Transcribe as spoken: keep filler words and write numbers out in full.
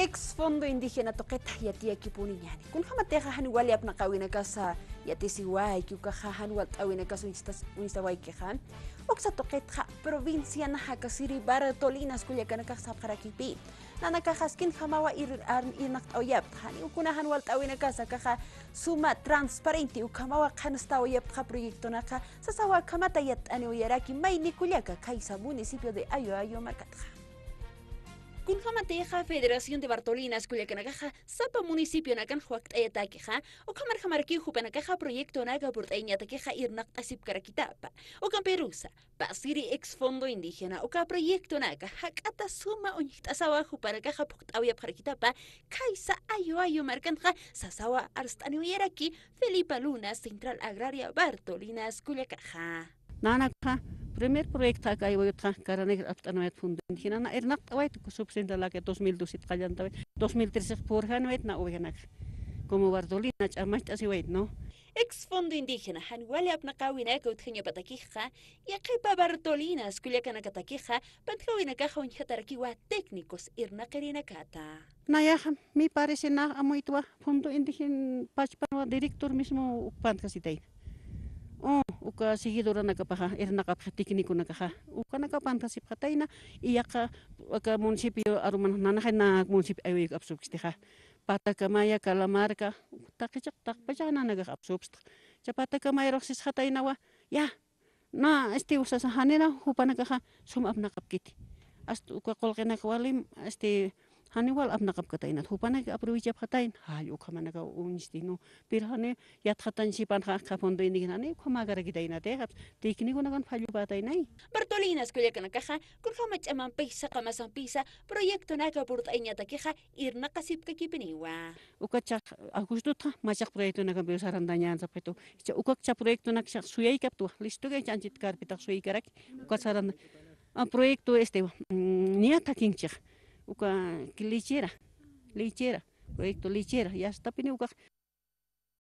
Ex Fondo Indígena tuqita yatiyakipuniñäni. Kunjamatixa jan wali apnaqäwinakasa yatisiwayki, ukaxa jan walt'äwinakasa uñstas-, uñstawaykixa. Uksa tuqitxa provincia Naja, akasiri Bartolinas kullakanakax sapxarakipï. Nanakaxas kunjamawa ir-, ar-, irnaqt'awayapxta, janiw kuna jan walt'äwinakasa akaxa suma transparente, ukhamawa qhanstawayapxta proyectonaka, sasawa akhamata yatt'aniwayaraki mayni kullaka khaysa municipio de Ayo Ayo markatxa. Kunjamatixa Federación de Bartolinas kullakanakaxa sapa municipionakan wakt'ayatakixa, ukhamarjamarakiw jupanakaxa proyectonaka purt'ayañatakixa irnaqt'asipkarakitapa. Ukampirusa, pasiri Ex Fondo Indígena uka proyectonaka jak'ata suma uñjt'asawa jupanakaxa phuqt'awayapxarakitapa, khaysa Ayo Ayo markantxa sasawa arst'aniwayaraki Felipa Luna, Central Agraria Bartolinas kullakaxa. Nanakaxa, primer proyecto aka Ayo Ayotxa, karanakir apst'anawayat Fondo Indígena, na irnaqt'awayt, subcentralaka dos mil doce qallantawayt, dos mil trece purjanwayt na ovejanaka. Como Bartolina ch'amacht'asiwayt, ¿no? Ex Fondo Indígena jan wali apnaqäwinaka utjañapatakixa, yaqhipa Bartolinas kullakanakatakixa, pantjawinakaxa uñjatarakiwa técnicos irnaqirinakata. Nayaxa, me parece, nax amuytwa, Fondo Indígena pachpanwa director mismo pantjasitayna. Oh, uka seguidoranakapaxa, irnaqapxi técniconakaxa, ukanaka pantjasipxatayna, y yaqha, aka municipio aruman, nanaxa na municipio Ayo Ayoki apsupkistixa. Patacamaya, Calamarca, taqi chiq, taqpachax nanakax apsupxta. Cha Patacamayaru sisxataynawa, ya, na, este, sasa, janira jupanakaxa sum apnaqapkiti. Hasta uka qullqinaka walim, este, janiw wal apnaqapkataynat. Jupanaka aprovechapxatayna, jall ukhamanaka uñsti, ¿no? Pero jani yatxatañ sipanxa, aka Fondo Indígena, jani ukhamäkarakitaynati, técniconakan fallupätaynay. Bartolinas kullakanakaxa, kunjama ch'amampisa, qamasampisa, proyectonaka purt'ayañatakixa, irnaqasipkakipiniwa. Uka chax, agostotxa, machaq proyectonakampiw sarantañän sapxitu. Cha ukak cha proyectonakchax suyaykaptwa, listoki cha anchit karpitax suyaykaraki, ukat saranta. Ah, proyecto este, mm, niya takinchix. Uka lechera, lechera, proyecto lechera, yastapini ukax